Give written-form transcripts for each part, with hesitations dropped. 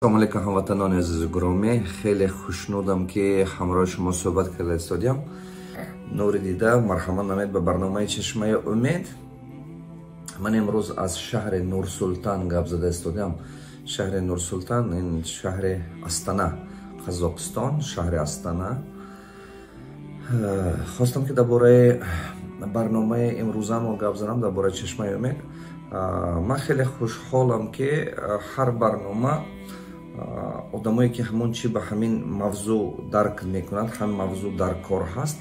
Ассалому алайкум, ҳамватанони азизу гиромӣ. Хеле хушнудам, ки ҳамроҳи шумо суҳбат карда истодиям. Нури дида, марҳамат намед ба барномаи «Чашмаи умед». Ман имрӯз аз шаҳри Нурсултан гап зада истодиам. Шаҳри Нурсултан ин шаҳри Астана, Қазоқистон, шаҳри Астана. Хостам, ки дар бораи барномаи имрӯзамо гап занам, дар бораи «Чашмаи умед». Ман хеле хушҳолам, ки ҳар барнома одамое, ки ҳамон чи ба ҳамин мавзӯъ дарк мекунанд, ҳам мавзӯъ дар кор ҳаст,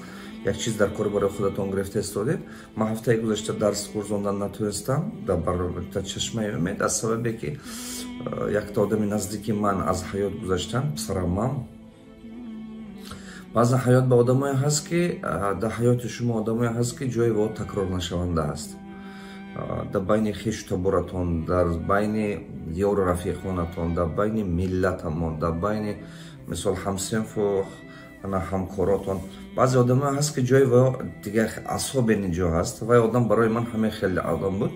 як чиз дар кор барои худатон гирифта истодед. Ман ҳафтаи гузашта дарс гузарондан натонистам дар «Чашмаи умед» аз сабабе, ки якта одами наздики ман аз ҳаёт гузаштанд, писарамам. Баъзан ҳаёт ба одамое ҳаст, ки дар ҳаёти шумо одамое ҳаст, ки ҷои во такрор нашаванда аст. Дар байни хешу таборатон, дар байни ёру рафиқонатон, дар байни миллатамон, дар байни, мисол, ҳамсинфу ҳамкоротон баъзе одамое ҳаст, ки ҷои во дигар асобе ҷо ҳаст. Вай одам барои ман ҳамин хеле одам буд.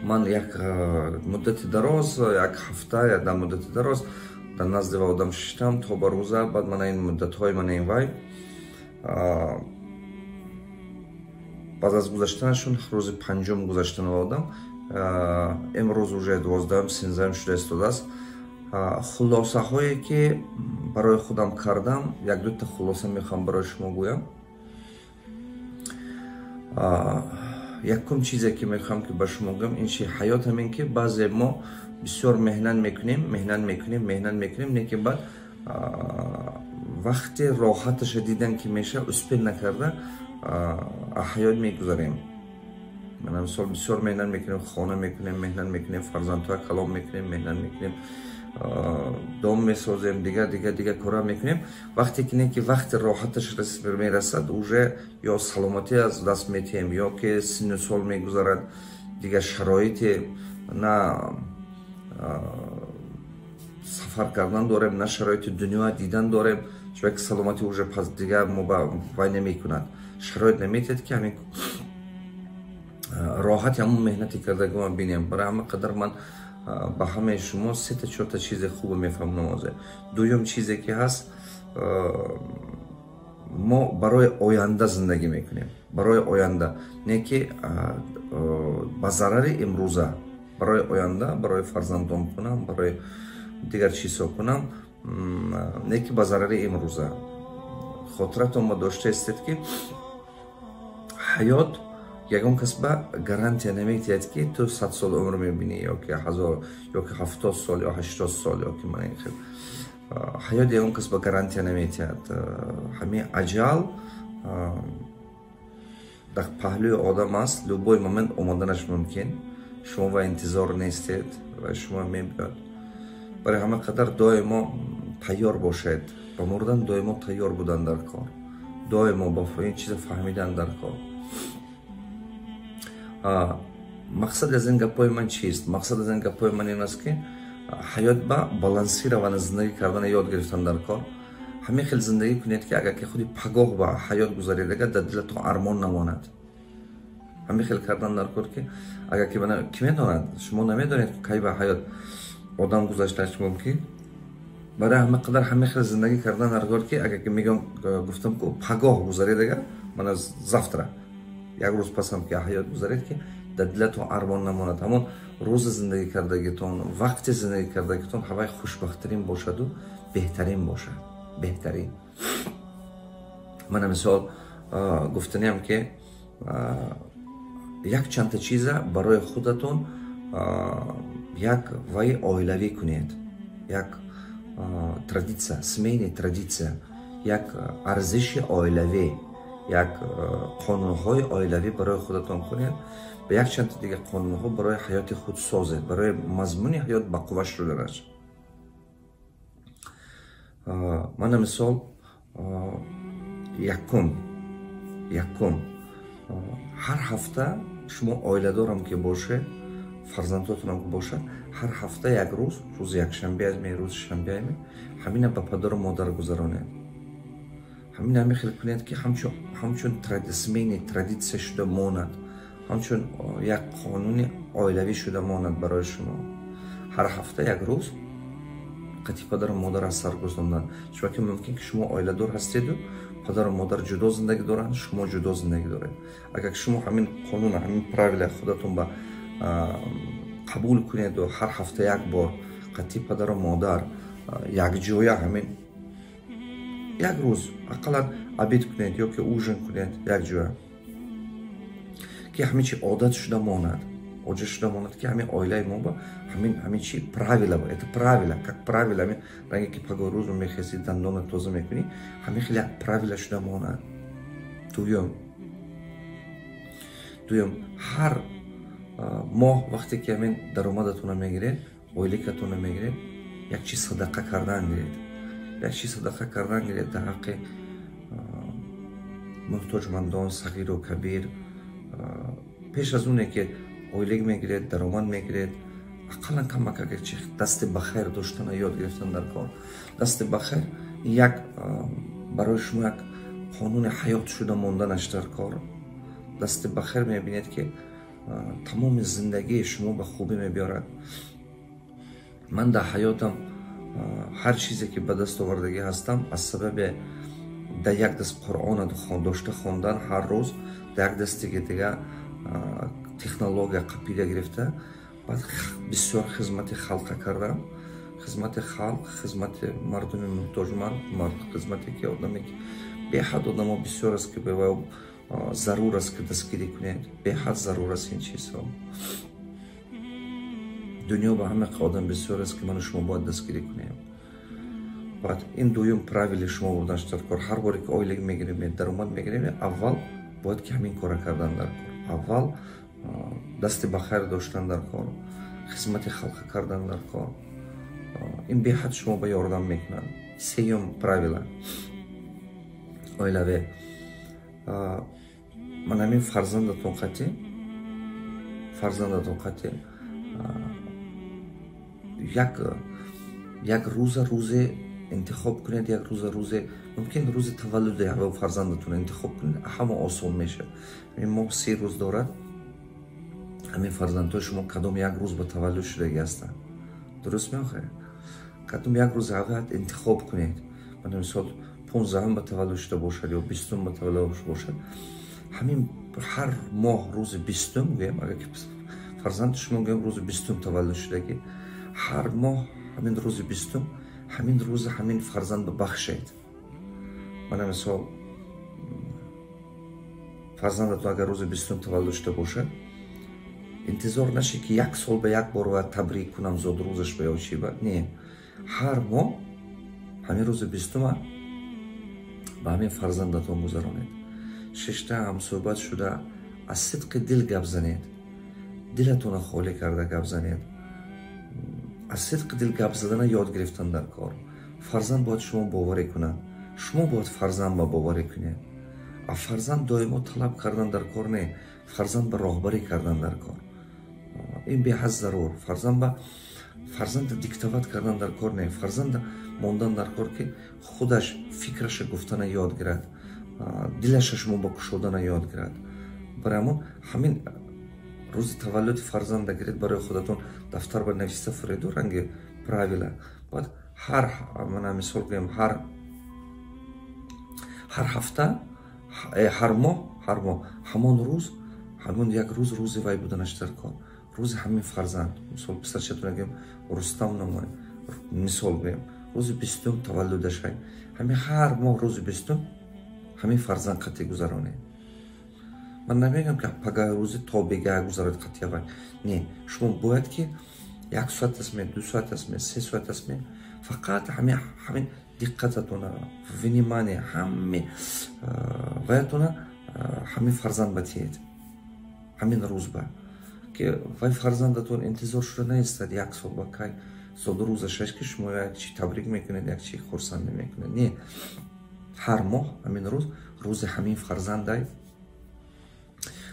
Ман як муддати дароз, як ҳафта, дар муддати дароз дар назди ва одам шиштам то ба рӯза. Баъд мана ин муддатҳои мана ин вай баъд аз гузаштанашон, рӯзи панҷум гузаштани одам, имрӯз уже 12-ум, 13-ум шуда истодааст. Хулосаҳое, ки барои худам кардам, як дута хулоса мехоҳам барои шумо гӯям. Якум чизе, ки мехоҳам, ки ба шумо гӯям, ин чи ҳаёт ҳамин, ки баъзе мо бисёр меҳнат мекунем, меҳнат мекунем, меҳнат мекунем, не ки баъд вақти роҳаташа дидан ки меша, успел накарда ҳаёт мегузарем. Мана, мисол, бисёр меҳнат мекунем, хона мекунем, меҳнат мекунем, фарзандҳоя калом мекунем, меҳнат мекунем, дом месозем, дигар, дигар, дигар кора мекунем. Вақте ки не ки вақти роҳаташ мерасад, уже ё саломатӣ аз даст метиҳем, ё ки синну сол мегузарад, дигар шароити на сафар кардан дорем, на шароити дунё дидан дорем, чунки саломатӣ уже пас дигар мо вай намекунад, шароит наметиҳад, ки ҳамин роҳати ҳамон меҳнати кардагима бинем. Барои ҳама қадар ман ба ҳамаи шумо сета, чорта чизе хубо мефаҳмонам ҳозир. Дуюм чизе, ки ҳаст, мо барои оянда зиндагӣ мекунем, барои оянда, не ки ба зарари имрӯза. Барои оянда, барои фарзандон кунам, барои дигар чизҳо кунам, не ки ба зарари имрӯза. Хотиратон ба дошта истед, ки ҳаёт ягон кас ба гарантия наметиҳад, ки ту 100 сол умр мебинӣ, ё ки 1000, ё ки 70 сол, ё 80 сол, ё ки мана ин хел. Ҳаёт ягон кас ба гарантия наметиҳад. Ҳамин аҷал дар паҳлӯи одам аст, любой момент омаданаш мумкин. Шумо ва интизор нестед ва шумо мебиёд. Барои ҳама қадар доимо тайёр бошед ба мурдан, доимо тайёр будан дар кор, доимо ба ин чиза фаҳмидан дар кор. Мақсад аз ин гапҳои ман чист? Мақсад аз ин гапҳои ман ин аст, ки ҳаёт ба балансирована зиндагӣ кардана ёд гирифтан дар кор. Ҳамин хел зиндагӣ кунед, ки агар ки худи пагоҳ ба ҳаёт гузаред, агар дар дилатон армон намонад. Ҳамин хел кардан дар кор, ки агар ки ки медонад, шумо намедонед, кай ба ҳаёт одам гузаштааш мумкин. Барои ҳама қадар ҳамин хел зиндагӣ кардан дар кор, ки агар ки мегӯям, гуфтам ку, пагоҳ гузаред, агар мана завтра, як рӯз пасам ки ҳаёт гузаред, ки дар дилатон армон намонад. Ҳамон рӯзи зиндагӣ кардагитон, вақти зиндагӣ кардагитон ҳавай хушбахттарин бошаду беҳтарин бошад, беҳтарин. Мана, мисол, гуфтаниам, ки якчандта чиза барои худатон як вай оилавӣ кунед, як традиция, семейный традиция, як арзиши оилавӣ, як қонунҳои оилавӣ барои худатон кунед ва якчандта дигар қонунҳо барои ҳаёти худ созед, барои мазмуни ҳаёт бақувва шуданаш. Мана, мисол, якум, ҳар ҳафта шумо оиладорам ки бошед, фарзандотонам ки бошад, ҳар ҳафта як рӯз, рӯзи якшанбе ами, рӯзи шанбе ами, ҳамина ба падару модар гузаронед. Ҳамин ҳамин хел кунед, ки ҳамчун семейный традиция шуда монад, ҳамчун як қонуни оилавӣ шуда монад барои шумо. Ҳар ҳафта як рӯз қати падару модар аз сар гузарондан. Чунки мумкин, ки шумо оиладор ҳастеду падару модар ҷудо зиндагӣ доранд, шумо ҷудо зиндагӣ доред. Агар шумо ҳамин қонун, ҳамин правила худатон ба қабул кунеду ҳар ҳафта як бор қати падару модар якҷоя ҳамин як рӯз ақаллан обед кунед ё ки ужин кунед якҷоя, ки ҳамин чи одат шуда монад, одат шуда монад, ки ҳамин оилаи мо ба ҳамин чи правила, это правила, как правила, ҳамин ранге ки пагоҳ рӯзу мехезӣ, дандона тоза мекунӣ, ҳамин хеле як правила шуда монад. Дуюм, ҳар моҳ вақте ки ҳамин даромадатона мегиред, ойликатона мегиред, як чиз садақа кардан гиред, як чиз садақа кардан гиред дар ҳаққи муҳтоҷмандон, сағиру кабир. Пеш аз оне ки ойлик мегиред, даромад мегиред, ақаллан камак агарчи дасти ба хайр доштана ёд гирифтан дар кор. Дасти ба хайр як барои шумо як қонуни ҳаёт шуда монданаш дар кор. Дасти ба хайр, мебинед, ки тамоми зиндагии шумо ба хубӣ мебиёрад. Ман дар ҳаётам ҳар чизе ки ба даст овардагӣ ҳастам, аз сабаби дар як даст Қуръона дошта хондан ҳар рӯз, дар як дастиги дига технология қапида гирифта, баъд бисёр хизмати халқа кардам, хизмати халқ, хизмати мардуми муҳтоҷманд, хизмате ки одаме ки беҳад одамо бисёр аст, ки зарур аст, ки дастгирӣ кунед. Беҳад зарур аст ин чизҳо. Дунё ба ҳама одам бисёр аст, ки ману шумо бояд дастгирӣ кунем. Баъд ин дуюм правили шумо будан дар кор. Ҳар боре ки ойлик мегирем, даромад мегирем, аввал бояд ки ҳамин кора кардан дар кор. Аввал дасти ба хайр доштан дар кор, хизмати халқа кардан дар кор. Ин беҳад шумо ба ёрдам мекунад. Сеюм правила оилаве: ман ҳамин фарзандатон қатӣ як рӯза, рӯзе интихоб кунед, як рӯза, рӯзе, мумкин рӯзи таваллуди фарзандатон интихоб кунед, ҳама осон мешавад. Ҳамин моҳ 30 рӯз дорад. Ҳамин фарзандҳои шумо кадом як рӯз ба таваллуд шудагӣ ҳастанд, дуруст меохӯяд? Кадом як рӯз аввал интихоб кунед. Мана, мисол, 15-ум ба таваллуд шуда бошад ё 20-ум ба таваллуд шуда бошад, ҳамин ҳар моҳ рӯзи 20-ум, гӯем, агар ки фарзанди шумо, гӯем, рӯзи 20-ум таваллуд шудагӣ, ҳар моҳ ҳамин рӯзи 20-ум, ҳамин рӯза ҳамин фарзанд ба бахшед. Мана, мисол, фарзандатон агар рӯзи 20-ум таваллуд шуда бошад, интизор нашед, ки як сол ба як бор бояд табрик кунам зодрӯзаш ба ё чи ба. Не, ҳар моҳ ҳамин рӯзи 20-ума ба ҳамин фарзандатон гузаронед. Шишта, ҳамсӯҳбат шуда, аз сидқи дил гап занед, дилатонро холӣ карда гап занед. Аз сидқи дил гап задана ёд гирифтан дар кор. Фарзанд бояд шумо боварӣ кунад, шумо бояд фарзанд ба боварӣ кунед. А фарзанд доимо талаб кардан дар кор не, фарзанд ба роҳбарӣ кардан дар кор. Ин беҳад зарур. Фарзанд ба фарзанда диктовать кардан дар кор не, фарзанда мондан дар кор, ки худаш фикраша гуфтана ёд гирад, дилаша шумо ба кушодана ёд гирад. Барои ҳамон ҳамин рӯзи таваллуди фарзанда гиред, барои худатон дафтар ба нависта фуреду, ранги правила. Баъд ҳар, мана, мисол гӯем, ҳар ҳафта, ҳар моҳ ҳамон рӯз, ҳамон як рӯз, рӯзи вай буданаш дар кор, рӯзи ҳамин фарзанд. Мисол, писарчатон гӯем, Рустам номой, мисол гӯем, рӯзи 20-ум таваллудашай, ҳамин ҳар моҳ рӯзи 20-ум ҳамин фарзанд қатъӣ гузаронед. Ман намегӯям, ки пага рӯзи то бега гузарад қатъия. Не, шумо бояд ки як соат астме, 2 соат астме, 3 соат астме, фақат ҳамин диққататона, внимание, ҳаме ваятона ҳамин фарзанд ба тиед ҳамин рӯз ба, ки вай фарзандатон интизор шуда наистад, як сол ба кай зодрӯзашаш, ки шумо як чи табрик мекунед, як чи хурсандӣ мекунед. Не, ҳар моҳ ҳамин рӯз, рӯзи ҳамин фарзандай.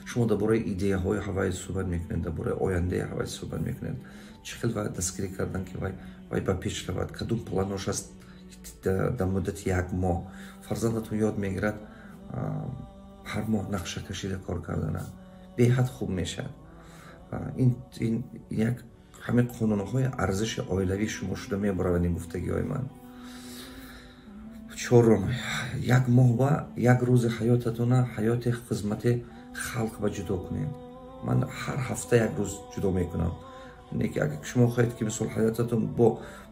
Шумо дар бораи идеяҳои ҳавай суҳбат мекунед, дар бораи ояндаи ҳавай суҳбат мекунед, чӣ хел вай дастгирӣ кардан, ки вай ба пеш равад, кадом планош аст дар муддати як моҳ. Фарзандатон ёд мегирад ҳар моҳ нақша кашида кор кардана. Беҳад хуб мешавад. Ин як Ҳамин қонунҳои арзиши оилавии шумо шуда мебаравад ин гуфтагиҳои ман. Чорум, як моҳ ба як рӯзи ҳаётатона ҳаёти хизмати халқ ба ҷудо кунед. Ман ҳар ҳафта як рӯз ҷудо мекунам. Неки агар шумо хоҳед, ки мисол ҳаётатон бо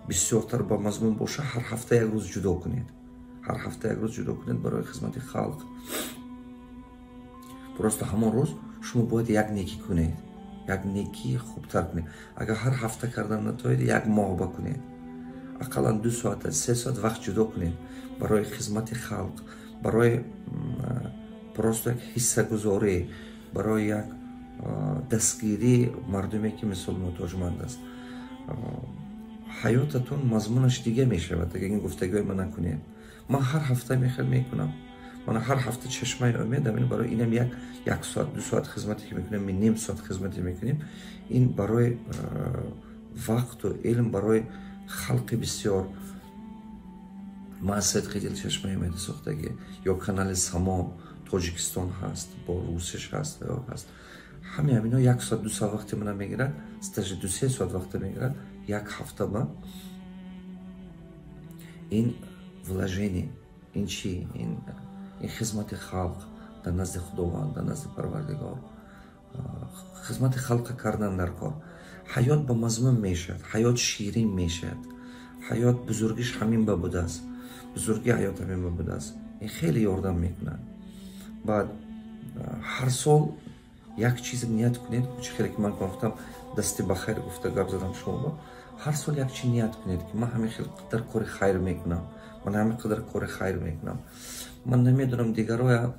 бисёртар ба мазмун боша, ҳар ҳафта як рӯз ҷудо кунед. Ҳар ҳафта як рӯз ҷудо кунед барои хизмати халқ. Просто ҳамон рӯз шумо бояд як некӣ кунед, як некии хубтар кунед. Агар ҳар ҳафта кардан натавонед, як моҳ ба кунед. Ақаллан 2 соата, 3 соат вақт ҷудо кунед барои хизмати халқ, барои просто як ҳиссагузорӣ, барои як дастгирии мардуме, ки мисол муҳтоҷманд аст. Ҳаётатон мазмунаш дига мешавад, агар ин гуфтагиҳои ман накунед. Ман ҳар ҳафта мехел мекунам. Ман ҳар ҳафта «Чашмаи умед» амин барои инам як соат, 2 соат хизмате ки мекунем, ним соат хизмате мекунем, ин барои вақту илм, барои халқи бисёр. Ман сидқи дил «Чашмаи умеди» сохтагӣ ё канали «Само» Тоҷикистон ҳаст, бо русиш ҳаст ё ҳаст. Ҳамин ҳамино як соат, 2 соат вақти мана мегирад, даже 2-3 соат вақта мегирад як ҳафта ба. Ин вложение, ин чи, ин хизмати халқ дар назди Худованд, дар назди Парвардигор. Хизмати халқа кардан дар кор, ҳаёт ба мазмун мешавад, ҳаёт ширин мешавад. Ҳаёт бузургиш ҳамин ба будааст, бузурги ҳаёт ҳамин ба будааст. Ин хеле ёрдам мекунад. Баъд ҳар сол як чиз ният кунед. Чӣ хеле ки ман гуфтам, дасти ба хайр гуфта гап задам шумо. Ҳар сол як чи ният кунед, ки ман ҳамин хел қадар кори хайр мекунам, ман ҳамин қадар кори хайр мекунам. Ман намедонам дигароя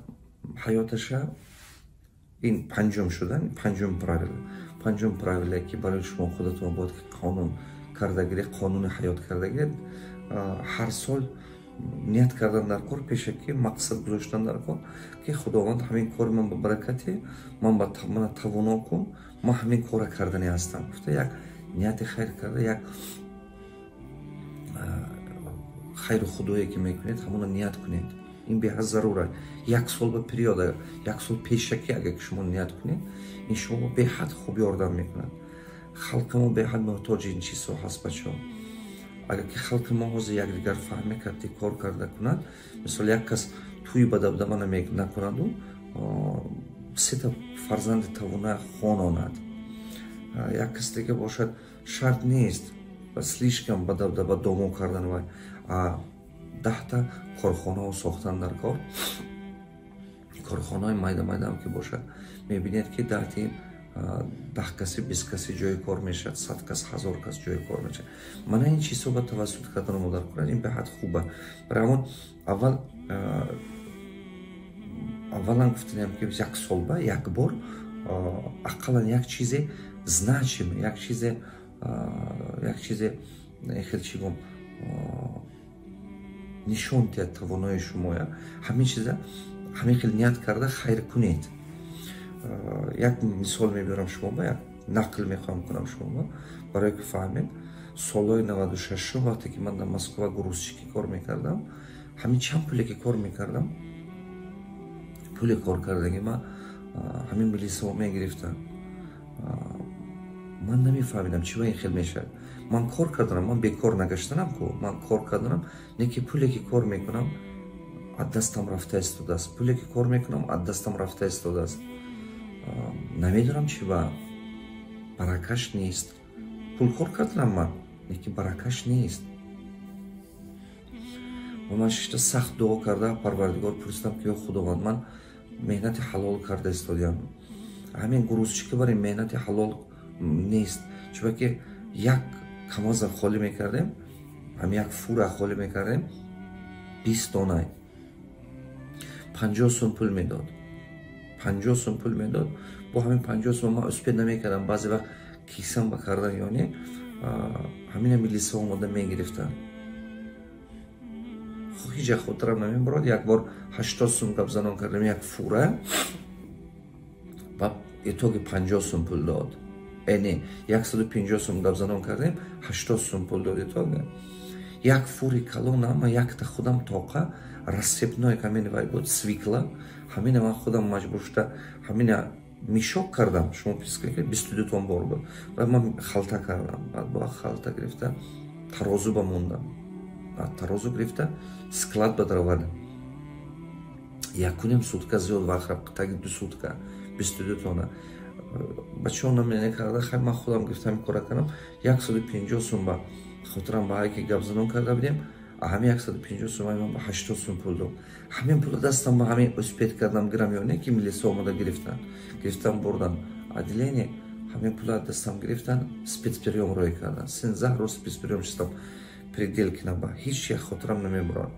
ҳаёташа. Ин панҷум шуда, панҷум правила. Панҷум правила, ки барои шумо худатон бояд қонун карда гиред, қонуни ҳаёт карда гиред. Ҳар сол ният кардан дар кор, пешакӣ мақсад гузоштан дар кор, ки Худованд, ҳамин кори ман ба баракати ман мана тавоно кун, ман ҳамин кора кардани ҳастам гуфта, як нияти хайр карда, як хайру худое ки мекунед, ҳамона ният кунед. Ин беҳад зарур. Як сол ба периода, як сол пешакӣ агар ки шумо ният кунед, ин шумо беҳад хуб ёрдам мекунад. Халқи мо беҳад муҳтоҷи ин чизҳо ҳаст, бачаҳо. Агар ки халқи мо ҳозир якдигар фаҳме карди кор карда кунад, мисол, як кас тӯи ба дабдаба накунаду сета фарзанди тавона хононад, як кас дига бошад, шарт нест слишком ба дабдаба домо кардан вай, 10-та корхонаҳо сохтан дар кор, корхонаҳои майда майдаам ки бошад, мебинед, ки даҳти 10 каси, 20 каси ҷои кор мешавад, 100 кас, 1000 кас ҷои кор мешавад. Мана ин чизҳо ба тавассут кардан модар кунад, ин беҳад хуба. Барои ҳамон аввал аввалан гуфтанем, ки як сол ба як бор ақаллан як чизе значимый, як чизе хел чӣ гум нишон диҳад тавонои шумоя. Ҳамин чиза, ҳамин хел ният карда хайр кунед. Як мисол мебиёрам шумо ба, як нақл мехоҳам кунам шумо ба, барое ки фаҳмед. Солҳои 96-ум, вақте ки ман дар Москва грузчикӣ кор мекардам, ҳамин чанд пуле ки кор мекардам, пули кор кардаги ман ҳамин милисаҳо мегирифтам. Ман намефаҳмидам, чӣ ба ин хел мешавад. Ман кор карданам, ман бекор нагаштанам ку, ман кор карданам, не ки пуле ки кор мекунам, аз дастам рафта истодааст, пуле ки кор мекунам, аз дастам рафта истодааст. Намедонам, чӣ ба баракаш нест. Пул кор карданам ман, не ки баракаш нест. Ва ман шишта сахт дуо карда, Парвардигор пурсидам, ки ё Худованд, ман меҳнати ҳалол карда истодиам, ҳамин грузчики бари меҳнати ҳалол нест, чунки як камаза холӣ мекардем, ҳам як фура холӣ мекардем, 20 дона 50 сум пул медод, 50 сум пул медод. Бо ҳамин 50 сум ман успеть намекардам баъзе вақт кисам ба кардан ё не, ҳамина милиса омода мегирифтанд. Ҳеҷ хотирам намебарод, як бор 80 сум гап занон кардем як фура ва итоги 50 сум пул дод. Не, 150 сум гап занон кардем, 80 сум пул дод итоги. Як фури калона ман якта худам тоқа рассыпной камин вай буд, свёкла, ҳамина ман худам маҷбур шуда ҳамина. Мешок кардам, шумо писка 22 тон бор буд. Баъд ман халта кардам, баъд бо халта гирифта тарозу ба мондам, баъд тарозу гирифта склад ба даровардам. 1,5 сутка зиёд вақт рафт, таги 2 сутка 22 тонна. Бачаҳо намекарда, хай, ман худам гирифтам кора кардам. 150 сум ба хотирам, ба ки гапзанон карда будем, ҳамин 150 сум ман ба 80 сум пул дод. Ҳамин пула дастам ба ҳамин успеть кардам гирам ё не, ки милиса омада гирифтан, гирифтан бурдан отделение. Ҳамин пула дастам гирифтан, спецприём рӯй кардан. 13 рӯз спецприём шистам Переделкино ба. Ҳеҷ як хотирам намебурад.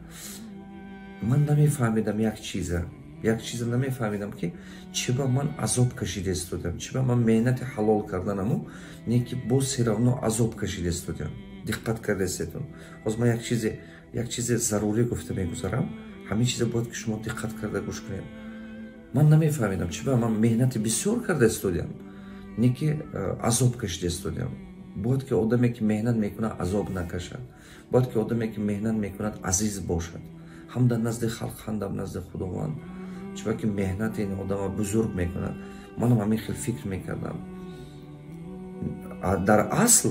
Ман намефаҳмидам як чиза, як чиза намефаҳмидам, ки чӣ ба ман азоб кашида истодам, чӣ ба ман меҳнати ҳалол карданаму не ки боз всё равно азоб кашида истодам. Диққат кардастетон? Ҳозир ман як чизе зарурӣ гуфта мегузарам. Ҳамин чиза бояд ки шумо диққат карда гӯш кунед. Ман намефаҳмидам, чӣ ба ман меҳнати бисёр карда истодиам, не ки азоб кашида истодиам. Бояд ки одаме ки меҳнат мекунад, азоб накашад. Бояд ки одаме ки меҳнат мекунад, азиз бошад ҳам дар назди халқ, ҳам дар назди Худованд, чунки меҳнат ин одама бузург мекунад. Манам ҳамин хел фикр мекардам. Дар асл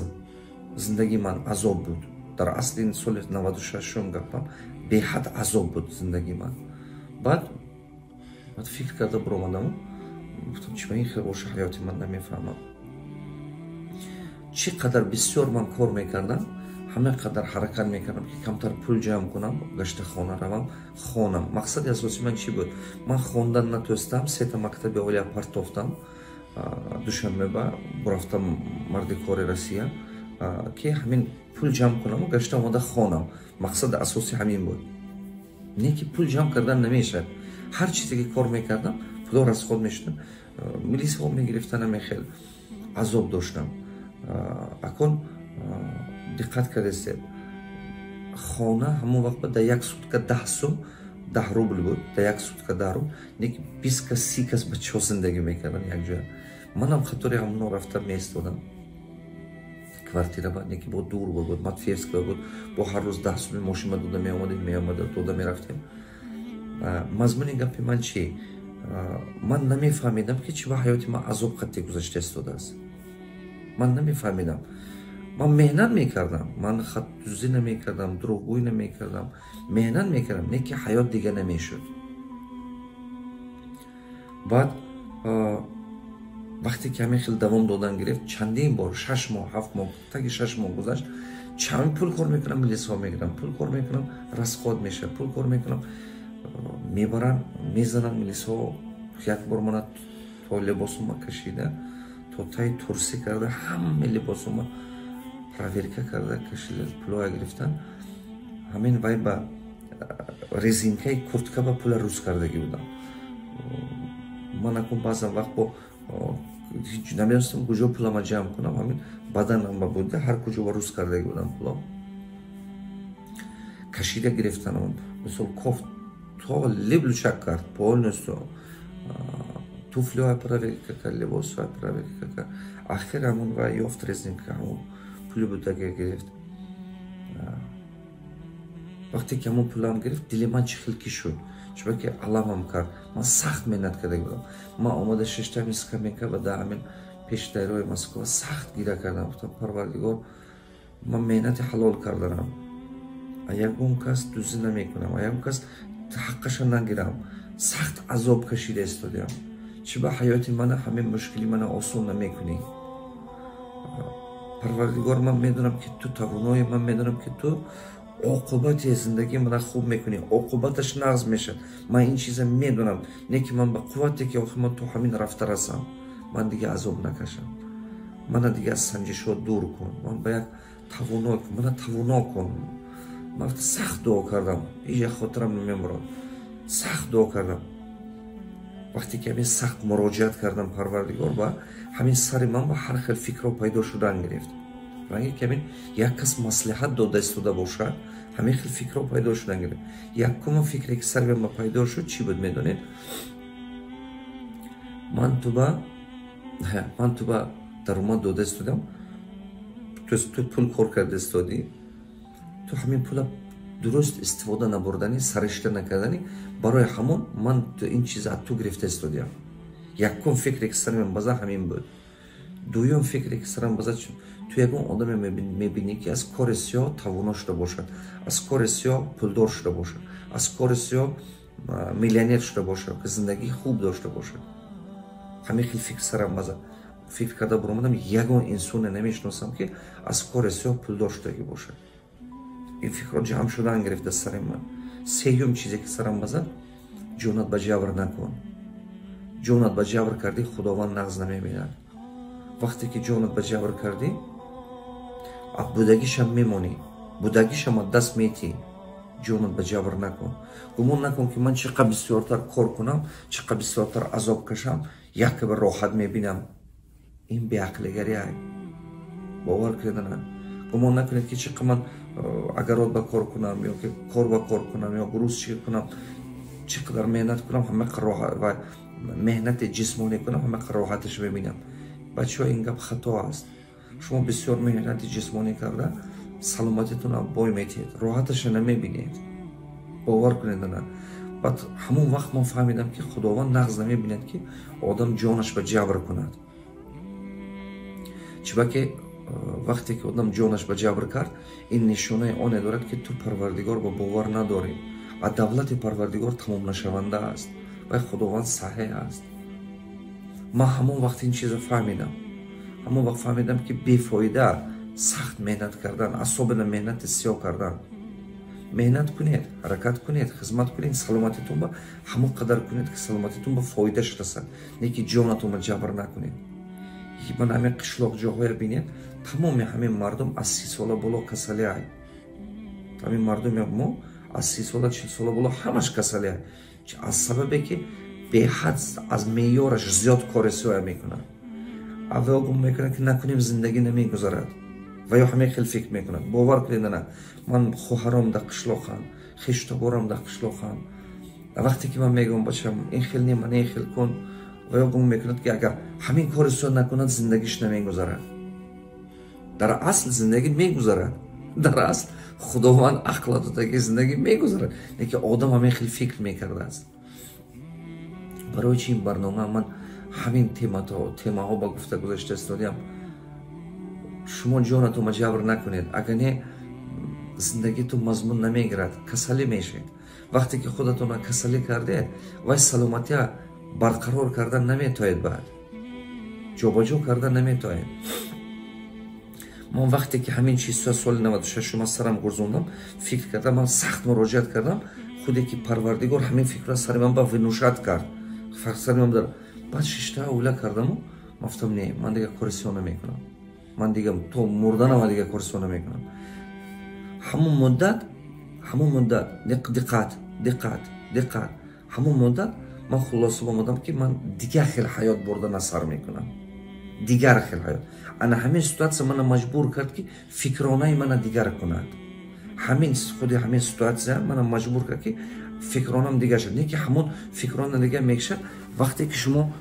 зиндагии ман азоб буд. Дар асли ин соли 96-ум гапам, беҳад азоб буд зиндагии ман. Баъд фикр карда биромадаму гуфтам: чӣ ба ин хел боша ҳаёти ман? Намефаҳмам. Чӣ қадар бисёр ман кор мекардам, ҳама қадар ҳаракат мекардам, ки камтар пул ҷамъ кунам, гашта хона равам, хонам. Мақсади асосии ман чӣ буд? Ман хондан натӯстам, сета мактаби олия партофтам, Душанбеба бурафтам, марди кори Россия, ки ҳамин пул ҷамъ кунаму гашта омода хонам. Мақсади асосӣ ҳамин буд. Не ки пул ҷамъ кардан намешавад. Ҳар чизе ки кор мекардам, пуло расход мешудам, милисҳо мегирифтан, ҳамин хел азоб доштам. Акун диққат кардастед, хона ҳамон вақт дар як сутка 10 сум, 10 рубл буд, дар як сутка 10 рубл. Не ки 20 кас, 30 кас бачаҳо зиндагӣ мекардан якҷоя. Манам қатори ҳамоно рафта меистодам квартира ба. Не ки бо дур буд, Матвеевская буд, бо ҳар рӯз 10 суми мошинба дода меомадем, меомада дода мерафтем. Мазмуни гапи ман чӣ? Ман намефаҳмидам, ки чӣ ба ҳаёти ман азоб қатъи гузашта истодааст. Ман намефаҳмидам. Ман меҳнат мекардам, ман хатдуздӣ намекардам, дурӯғгӯӣ намекардам, меҳнат мекардам, не ки ҳаёт дига намешуд. Баъд вақте ки ҳамин хел давом додан гирифт, чандин бор, 6 моҳ, 7 моҳ, таги 6 моҳ гузашт. Чанд пул кор мекунам, милисҳо мегирам, пул кор мекунам, расход мешавад, пул кор мекунам, мебарам, мезанам милисҳо. Як бор мана то либосума кашида, то таи турсӣ карда, ҳама либосума проверка карда, кашида, пулоя гирифтан. Ҳамин вай ба резинкаи куртка ба пула рӯз кардагӣ будам. Ман акун баъзан вақт бо намедонистам куҷо пулама ҷамъ кунам. Ҳамин баданам ба буда, ҳар куҷо ба рӯз кардагӣ будам пуло. Кашида гирифтанам, мисол, кофт то либлючак кард полностью, туфлиҳоя проверка кард, либосҳоя проверка кард. Ахир ҳамон ва ёфт резинка, ҳамон пули будага гирифт. Вақте ки ҳамон пулам гирифт, дили ман чӣ хел ки шуд, чунки аламам кард. Ман сахт меҳнат карда будам. Ман омада шиштами скамейка ва дар ҳамин пеши дайрои Москва сахт гира кардам. Гуфтам: «Парвардигор, ман меҳнати ҳалол карданам, а ягон кас дуздӣ намекунам, а ягон кас ҳаққаша нагирам, сахт азоб кашида истодиам. Чӣ ба ҳаёти мана ҳамин мушкили мана осон намекунӣ? Парвардигор, ман медонам, ки ту тавоноӣ, ман медонам, ки ту оқубати зиндагии мана хуб мекунӣ, оқубаташ нағз мешавад. Ман ин чиза медонам, не ки ман ба қуввате ки охир ман то ҳамин рафта расам, ман дига азоб накашам. Мана дига аз санҷишҳо дур кун, ман ба як тавоно кун, мана тавоно кун». Ман сахт дуо кардам, ҳеҷ як хотирам намемурад, сахт дуо кардам. Вақте ки ҳамин сахт муроҷиат кардам Парвардигор ба, ҳамин сари ман ба ҳар хел фикрҳо пайдо шудан гирифт. Ранге ки ҳамин як кас маслиҳат дода истода бошад, ҳамин хел фикрҳо пайдо шудан гирифт. Якума фикре ки сари ман ба пайдо шуд, чӣ буд, медонед? Ман туба даромад дода истодам, ту пул кор карда истодӣ, ту ҳамин пула дуруст истифода набурданӣ, саришта накарданӣ, барои ҳамон ман ин чиза аз ту гирифта истодиям. Якум фикре, ки сарам база, ҳамин буд. Дуюм фикре, ки сарам база: ту ягон одаме мебинӣ, ки аз кори сиёҳ тавоно шуда бошад, аз кори сиёҳ пулдор шуда бошад, аз кори сиёҳ миллионер шуда бошад, ки зиндагии хуб дошта бошад? Ҳамин хел фикр сарам база. Фикр карда буромадам, ягон инсоне намешиносам, ки аз кори сиёҳ пулдор шудагӣ бошад. Ин фикрҳо ҷамъ шудан гирифт дар сари ман. Сеюм чизе, ки сарам базад: ҷонат ба ҷабр накун. Ҷонат ба ҷабр кардӣ, Худованд нағз намебинад. Вақте ки ҷонат ба ҷабр кардӣ, будагишам мемонӣ, будагишам аз даст метӣ. Ҷонат ба ҷабр накун. Гумон накун, ки ман чӣ қадр бисёртар кор кунам, чӣ қадр бисёртар азоб кашам, якба роҳат мебинам. Ин беақлигарӣ, бовар кунед. Гумон накунед, ки чӣ қадр ман огород ба кор кунам ё ки кор ба кор кунам ё грузчик кунам, чӣ қадар меҳнат кунам, ҳама ва меҳнати ҷисмонӣ кунам, ҳама роҳаташ мебинам. Бачаҳо, ин гап хато аст. Шумо бисёр меҳнати ҷисмонӣ карда, саломатитонро бой метиҳед, роҳаташа намебинед, бовар кунед. На, баъд ҳамон вақт ман фаҳмидам, ки Худованд нағз намебинад, ки одам ҷонаш ба ҷабр кунад. Чибаки вақте ки одам ҷонаш ба ҷабр кард, ин нишонаи оне дорад, ки ту Парвардигор ба бовар надорӣ. А давлати Парвардигор тамомнашаванда аст вай Худованд саҳеҳ аст. Ман ҳамон вақт ин чизро фаҳмидам. Ҳамон вақт фаҳмидам, ки бефоида сахт меҳнат кардан, особенно меҳнати сиёҳ кардан. Меҳнат кунед, ҳаракат кунед, хизмат кунед, саломатитон ба ҳамон қадар кунед, ки саломатитон ба фоидаш расад, не ки ҷонатон ба ҷабр накунед. Ман ҳамин қишлоқ ҷоҳоя бинед, тамоми ҳамин мардум аз 30 сола боло касалиай. Ҳамин мардуми мо аз 30 сола, 40 сола боло ҳамаш касалиай, аз сабабе ки беҳад аз меъёраш зиёд кори сиёя мекунад. Аввал гумон мекунад, ки накунем, зиндагӣ намегузарад, ва ё ҳамин хел фикр мекунад. Бовар кунед, на, ман хоҳаром дар қишлоқам, хештаборам дар қишлоқам. Вақте ки ман мегӯям: «Бачам, ин хел не, ман ин хел кун», ва ё гумон мекунад, ки агар ҳамин кори сиёҳ накунад, зиндагиш намегузарад. Дар асл зиндагӣ мегузарад. Дар асл Худованд ақла додаги, зиндагӣ мегузарад, лекин одам ҳамин хел фикр мекардааст. Барои чи ин барнома ман ҳамин темаҳо ба гуфта гузашта истодиам? Шумо ҷонатонро ҷабр накунед, агар не, зиндагитон мазмун намегирад, касалӣ мешавед. Вақте ки худатонро касалӣ кардед, вай саломатия барқарор кардан наметоед, баъд ҷобаҷо кардан наметоед. Ман вақте ки ҳамин чизҳо соли 96 ман сарам гурзондам, фикр кардам, ман сахт муроҷиат кардам. Худе ки Парвардигор ҳамин фикрро сари ман ба внушать кард. Сари ман баъд шишта ула кардаму ман гуфтам: «Не, ман дигар кори сиёҳ намекунам, ман дига то мурданама дигар кори сиёҳ намекунам». Ҳамон муддат, диққат, диққат, диққат, ҳамон муддат ман хулоса омадам, ки ман дигар хел ҳаёт бурдана сар мекунам, дигар хел ҳаёт. Ана ҳамин ситуация мана маҷбур кард, ки фикронаи мана дигар кунад. Ҳамин худи ҳамин ситуация мана маҷбур кард, ки фикронам дигар шуд. Не ки ҳамон фикрона дигар мешад, вақте ки шумо